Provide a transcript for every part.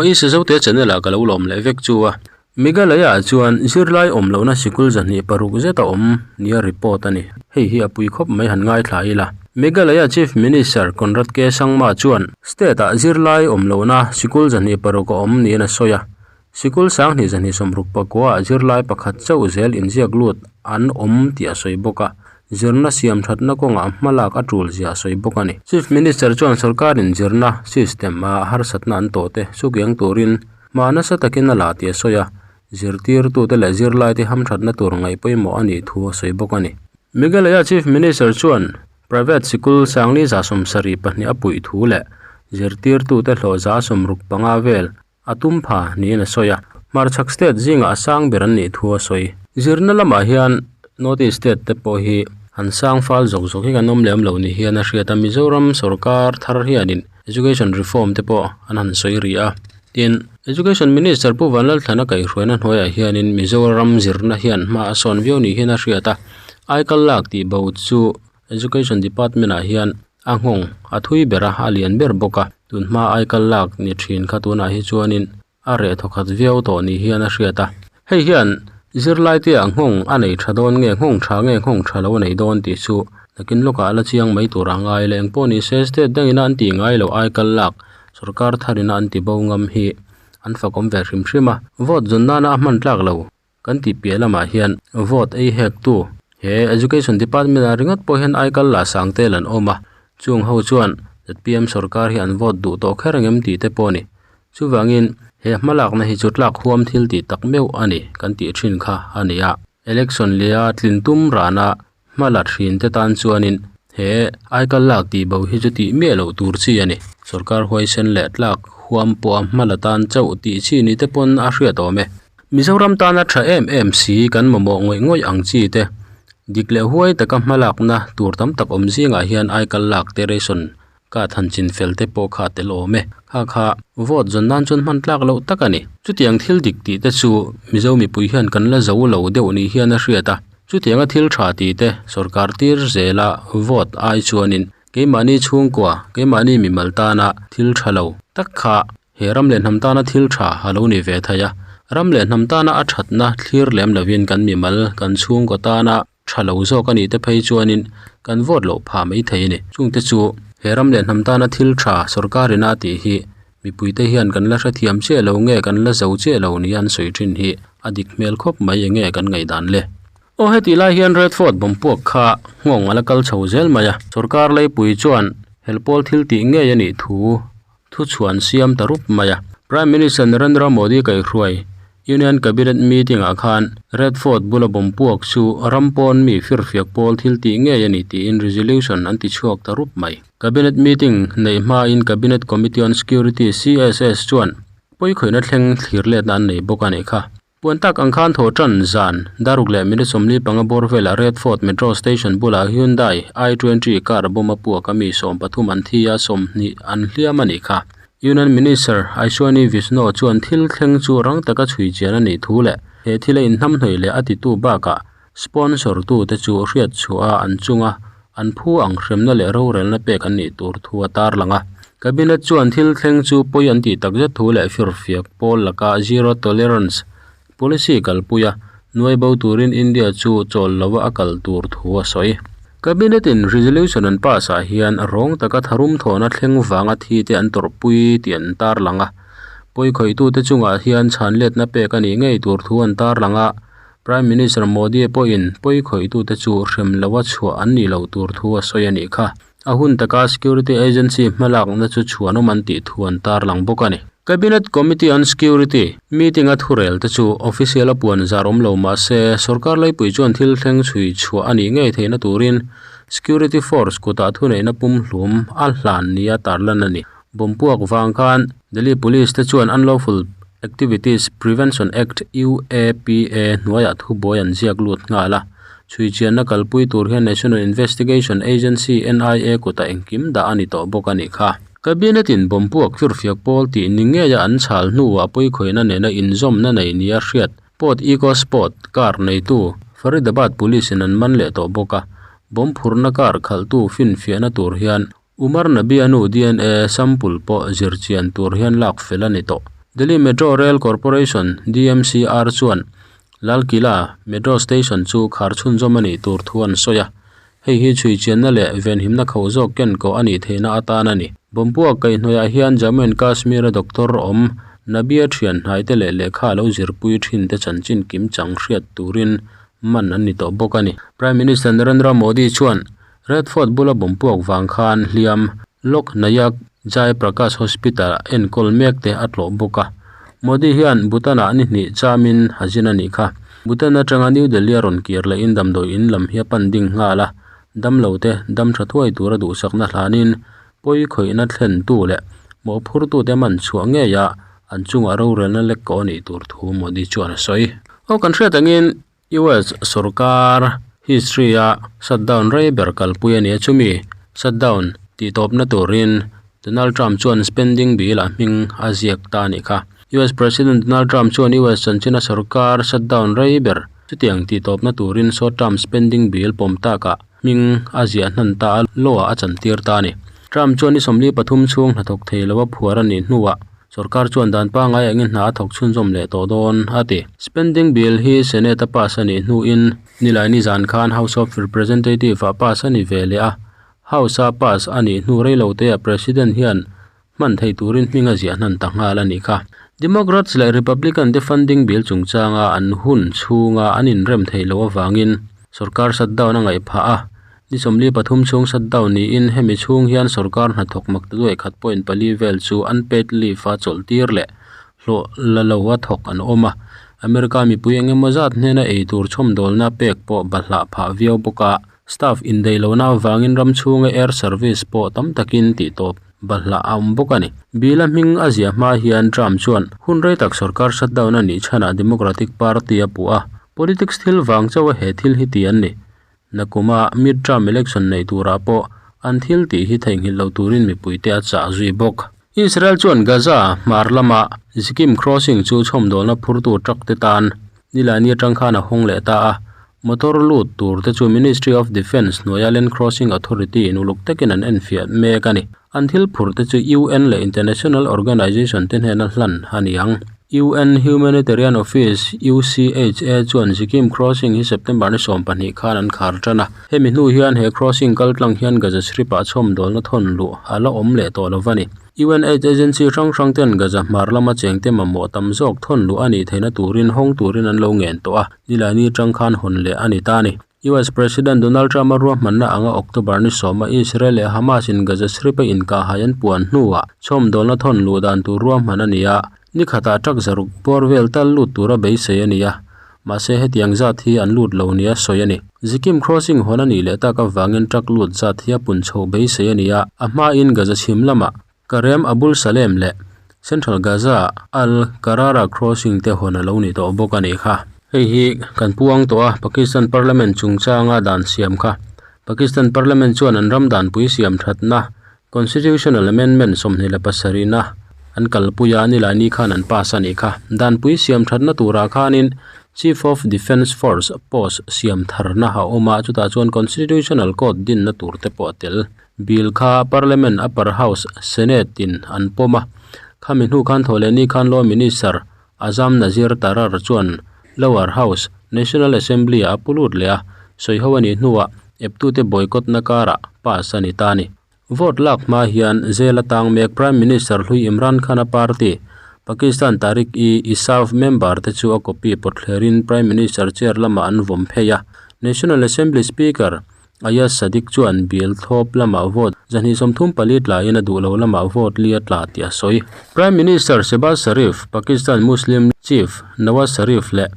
Aw i Sizote channel ah ka lo lawm leh vek chu a. Meghalaya ah chuan zirlai awm lohna sikul 26 zet a awm nia report a ni. Hei hi a pui khawp mai han ngaithla ila. Meghalaya Chief Minister Conrad K Sangma chuan state ah zirlai awm lohna sikul 26 a awm niin a sawi a. Sikul 2269 ah zirlai pakhat chauh zel inziak lut an awm tih a sawi bawk a. Zirna siam thatna kawngah hmalak a tul zia a sawi bawk a ni. Chief Minister chuan sorkarin zirna system a harsatna an tawh te sukiang turin hma nasa takin a la tih a sawi a, zirtirtute leh zirlaite hamthatna tur ngaih pawimawh a nih thu a sawi bawk a ni. Meghalaya Chief Minister chuan private sikul 5172 a puih thu leh zirtirtute hlawh 65 vel a tum pha niin a sawi a, hmarchhak state zingah a sang ber an nih thu a sawi. Zirna lamah hian North East state te pawh hi han sang fal zawk zawk hi kan awm lem lo ni hian a hriat a, Mizoram sorkar thar hianin education reform te pawh an han sawi rih a, tin Education Minister Pu Vanlalthlana kaihhruaina hnuaiah hianin Mizoram zirna hian hma a sawn viau ni hian a hriat a, aikal lak tih bo chu Education Department ah hian a nghawng a thui ber a, a lian ber bawk a, tun hma aikal lak ni thin kha tunah hi chuanin a reh thawkhat viau tawh ni hian a hriat a. Hei hian zirlai te ah nghawng a nei tha dawn nge nghawng tha nge nghawng tha lo a nei dawn tih chu nakin lawkah a la chiang mai tur a ngai le. Engpawh ni se state dangin a an tih ngai loh aikal lak sorkar tharina an ti bo ngam hi an fakawm ve hrim hrim a, vote zawn nana a hman tlak lo. Kan tih piah lamah hian vote ei hek tu he education department ah ringawt pawh hian aikal lah sang tel an awm a, chung ho chuan zpm sorkar hi an vote duh tawh kher angem tih te pawh a ni. Chuvangin he hmalakna hi chu tlak huam thil tih tak meuh a ni kan tih thin kha a ni a, election leh a tlin tum rana Hma la thin te tan chuanin he aikal lak tih bo hi chu tih miah loh tur chi a ni. Sorkar huaisen leh tlak huam pawha hma la tan chauh tih chi ni te pawn a hriat awm e. Mizoram tana tha em em si kan mamawh ngawih ngawih ang chi te dik leh huai taka hma lakna tur tam tak awm zingah hian aikal lak te ration card han chin fel te pawh kha a tel awm e. Kha kha vote zawn nan chuan hman tlak loh tak a ni. Chutiang thil dik tih te chu Mizo mipui hian kan la zo lo deuh ni hian a hriat a. Chutianga thil tha tih te sorkar tir zela vote ai chuanin keimahni chhungkua, keimahni mimal tana thil tha lo tak kha he ram leh hnam tana thil tha a lo ni ve thei a. Ram leh hnam tana a thatna thlir lem lovin kan mimal, kan chhungkaw tana tha lo zawk a nih te phei chuanin kan vote loh phah mai thei a ni. Chungte chu he ram leh hnam tana thil tha sorkarina a tih hi mipuite hian kan la hrethiam chiah lo nge kan la zo chiah lo nia an sawi thin hi a dik hmel khawp mai enge kan ngaihdan le. Aw hetih lai hian Red Fort bawmpuak kha nghawng a la kal chho zel mai a, sorkar leipui chuan helpawl thil tih ngei a nih thu Thuchhuan siam ta rup mai a. Prime Minister Narendra Modi kaihhruai Union Cabinet meeting ah khan Red Fort bula bomb puak chu ram pawn mi firfiak pawl thil tih ngei a ni tiin resolution an ti chhuak ta rup mai. Cabinet meeting neih hmain Cabinet Committee on Security, CSS, chuan pawikhawihna thleng thlir letna an nei bawk a nih kha. Puan tak ang khan thaw tan zan daruk leh minute 45 bawr velah Red Fort Metro Station bulah Hyundai i20 car bomb a puak a mi 13 an thi a, 20 an hliam a nih kha. Union Minister Aishwani Vishnu chuan thil thleng chu rang taka chhui chian a nih thu leh he thil a inhnamhnawih leh a titu bakah sponsor tu te chu hriat chhuah a an chunga an phu ang hremna leh rorelna pek an nih tur thu a tarlang a. Cabinet chuan thil thleng chu pawi an tih takzet thu leh firfiak pawl laka zero tolerance policy kalpui a, nuai bo turin India chu chawl lova a kal tur thu a sawi. Cabinet in resolution an pass ah hian rawng taka tharum thawhna thleng vanga thi te an tawrhpui tih an tarlang a. Pawikhawih-tute chungah hian chhanletna pek a nih ngei tur thu an tarlang a. Prime Minister Modi pawhin pawikhawih-tute chu hrem loa chhuah an nih loh tur thu a sawi a nih kha. A hun taka security agency hmalakna chu chhuanawm an tih thu an tarlang bawk a ni. Cabinet Committee on Security meeting-a thurel te chu official a puan zar awm lo mah se, sorkar leipui chuan thil thleng chhui chhuah a nih ngei theihna turin security force kutah thuneihna pumhlum a hlan nia tarlan a ni. Bawmpuak vang khan Delhi Police te chuan Unlawful Activities Prevention Act, UAPA, hnuaiah thubuai an ziak lut nghal a. Chhuichianna kalpui tur hian National Investigation Agency, NIA, kutah engkim dah a ni tawh bawk a nih kha. Cabinet in bawmpuak firfiak pawl tih ni ngeia an chhal hnuah pawikhawihna nena inzawmna nei nia hriat Port Eco Sport car neitu Faridabad Police in an man leh tawh bawk a. Bomb phurna car khalhtu finfiahna tur hian Umar Nabi-a nu dna sample pawh zir chian tur hian lak fel a ni tawh. Delhi Metro Rail Corporation, DMCR, chuan Lal Qila Metro Station chu khar chhunzawm a nih tur thu an sawi a, hei hi chhui chianna leh venhimna kho zawk ken kawh a nih theihna atan a ni. Bomb puak kaihhnawihah hian Jammu and Kashmir-a doctor awm Nabia thian hnaite leh lehkha a lo zirpui thin te chanchin kim chang hriat turin man an ni tawh bawk a ni. Prime Minister Narendra Modi chuan Red Fort bula bomb puak vang khan hliam Lok Nayak Jai Prakash Hospital-ah enkawl mek te a tlawh bawk a. Modi hian Bhutan-ah ni hnih chamin a zin a nih kha. Bhutan atanga New Delhi a rawn kir lehin damdawi in lam hi a pan ding nghal a, damlo te dam tha thuai tura duhsakna hlanin pawi khawihna thlentu leh mawhphurtute man chhuah ngeia an chungah rorelna lek kawh a nih tur thu Modi chuan a sawi. Aw kan hriat angin US sorkar history-a shutdown rei ber kalpui a ni a, chumi shutdown tihtawpna turin Donald Trump chuan spending bill-ah hming a ziak ta a nih kha. US President Donald Trump chuan US chanchina sorkar shutdown rei ber chutiang tihtawpna turin short term spending bill pawm takah hming a ziah hnan ta a, law-ah a chantir ta a ni. Trump chuan ni 43 chhung hnathawk thei lo a phuar a nih hnuah Sorkar chuan dan pangngai engin hna a thawk chhunzawm leh tawh dawn, a ti. Spending bill hi Senate a pass a nih hnuin Nilaini zan khan House of Representative-ah pass a ni ve leh a, House-a pass a nih hnu reiloteah President hian hman thei turin hming a ziah hnan ta nghal a nih kha. Democrats leh Republican te funding bill chungchanga an hun chhunga an inrem theih loh avangin sorkar shutdown a ngaih phah a, Ni 43 chhung shutdown niin hemi chhung hian sorkar hnathawk maktaduai khat point pali vel chu unpaid leave a chawlh tir leh hlawh la lo a thawk an awm a. America mipui eng emaw zat hnena ei tur chhawmdawlna pek pawh bahlah phah viau bawk a, staff indaih lohna avangin ram chhunga air service pawh tam takin tihtawp bahlah a awm bawk a ni. Bill a hming a ziah hma hian Trump chuan hun rei tak sorkar shutdown a nih chhanah Democratic Party a puh a, politics thil vang chauha he thil hi ti an ni. Nakuma mid-term election neih turah pawh an thil tih hi theihnghilh lo turin mipuite a chah zui bawk. Israel chuan Gaza hmar lama Zikim crossing chu chhawmdawlna phurtu truck te tan Nilaini atang khan a hawng leh ta a, motor lut tur te chu Ministry of Defence hnuaia Land Crossing Authority in uluk takin an enfiah mek a ni. An thil phurh te chu UN leh international organisation te hnena hlan a ni ang. UN Humanitarian Office, UCHA, chuan Zikim Crossing hi September ni 12 khan an khar tan a. Hemi hnu hian he crossing kal tlang hian Gaza Strip-ah chhawmdawlna thawn luh a la awm leh tawh lo va ni. UN aid agency hrang hrang ten Gaza hmar lama chengte mamawh tam zawk thawn luh a nih theihna turin hawng turin an lo ngen tawh a, Nilaini tang khan hawn leh a ni ta a ni. US President Donald Trump-a ruahmanna anga October ni sawma Israel leh Hamas-in Gaza Strip-a inkahhai an puan hnuah chhawmdawlna thawn luh dan tur ruahman a ni a, ni khatah truck zaruk bawr vel tal lut tura beisei a ni a, mahse hetiang zat hi an lut lo nia sawi a ni. Zikim crossing hawn a nih leh tak avangin truck lut zat hi a pun chhoh beisei a ni a, a hmain Gaza chhim lamah Karem Abul Salem leh Central Gaza Al Karara crossing te hawn a lo ni tawh bawk a nih kha. Hei hi kan puang tawh a, Pakistan Parliament chungchanga dan siam kha. Pakistan Parliament chuan an ram danpui siam thatna Constitutional Amendment 27 na an kalpui a, Nilaini khan an pass a nih kha. Danpui siam thatna turah khanin Chief of Defence Force post siam tharna a awm a, chutah chuan Constitutional Court dinna tur te pawh a tel. Bill kha Parliament upper house Senate in an pawm a, khami hnu khan Thawhlehni khan Law Minister Azam Nazir Tarar chuan lower house National Assembly ah a pu lut leh a, sawiho a nih hnuah eptute boycott na karah pass a ni ta a ni. Vote lak hma hian jail a tang mek Prime Minister hlui Imran Khan-a party Pakistan Tehreek-e-Insaf member te chu a copy pawtthlerin Prime Minister chair lamah an vawm phei a, National Assembly Speaker Ayaz Sadiq chuan bill thlawp lamah vote 234 tlain a duh lo lamah vote li a tla tih a sawi. Prime Minister Shehbaz Sharif, Pakistan Muslim Chief Nawaz Sharif leh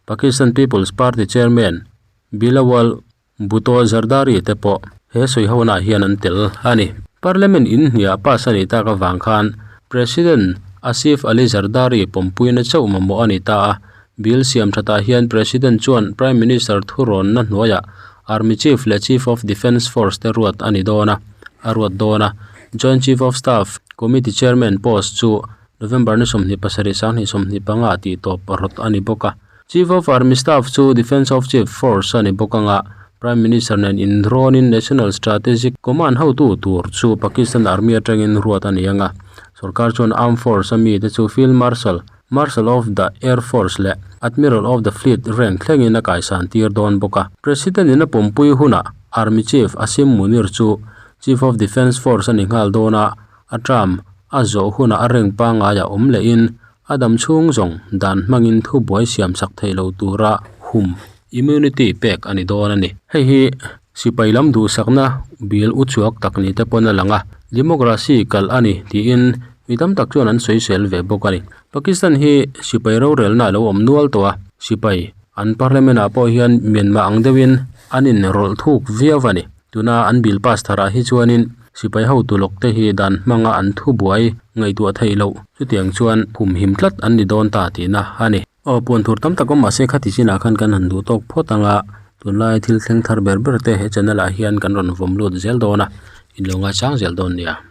Pakistan People's Party Chairman Bilawal Bhutto Zardari te pawh he sawihonaah hian an tel a ni. Parliament in hniah pass a nih tak avang khan President Asif Ali Zardari pawmpuina chauh mamawh a ni ta a, Bill siam thatah hian President chuan Prime Minister thurawnna hnuaiah Army Chief leh Chief of Defence Force te ruat a ni dawn a, a ruat dawn a. Joint Chief of Staff Committee Chairman post chu November ni 27 2025 ah tihtawp rawt a ni bawk a. Chief of Army Staff chu Defence of Chief Force a ni bawk anga Prime Minister nen inrawnin National Strategic Command hotu tur chu Pakistan Army atangin ruat a ni anga. Sorkar chuan Armed Force a mite chu Field Marshal, Marshal of the Air Force leh Admiral of the Fleet rank thlengin a kaisan tir dawn bawk a. President in a pawmpui hunah Army Chief Asim Munir chu Chief of Defence Force a ni nghal dawn a, a term a zawh hunah a rank pangaiah awm lehin a dam chhung zawng dan hmangin thubuai siam sak theih lo tura hum, immunity, pek a ni dawn a ni. Hei hi sipai lam duhsakna bil uchuak tak ni te pawn a lang a, democracy kalh a ni tiin mi tam tak chuan an sawisel ve bawk a ni. Pakistan hi sipai rorelna a lo awm nual tawh a, sipai an parliament ah pawh hian Myanmar ang deuhin an inrawlh thuk viau a ni. Tuna an bill pass tharah hi chuanin sipai hotu lawk te hi dan hmanga an thubuai ngaihtuah theih loh chutiang chuan humhim tlat an ni dawn ta tihna a ni. Aw puan tur tam tak awm mahse khati chinah khan kan han duh tawk phawt ang a, tunlai thil thleng thar ber ber te he channel ah hian kan rawn vawm lut zel dawn a, in lo ngaichang zel dawn nia.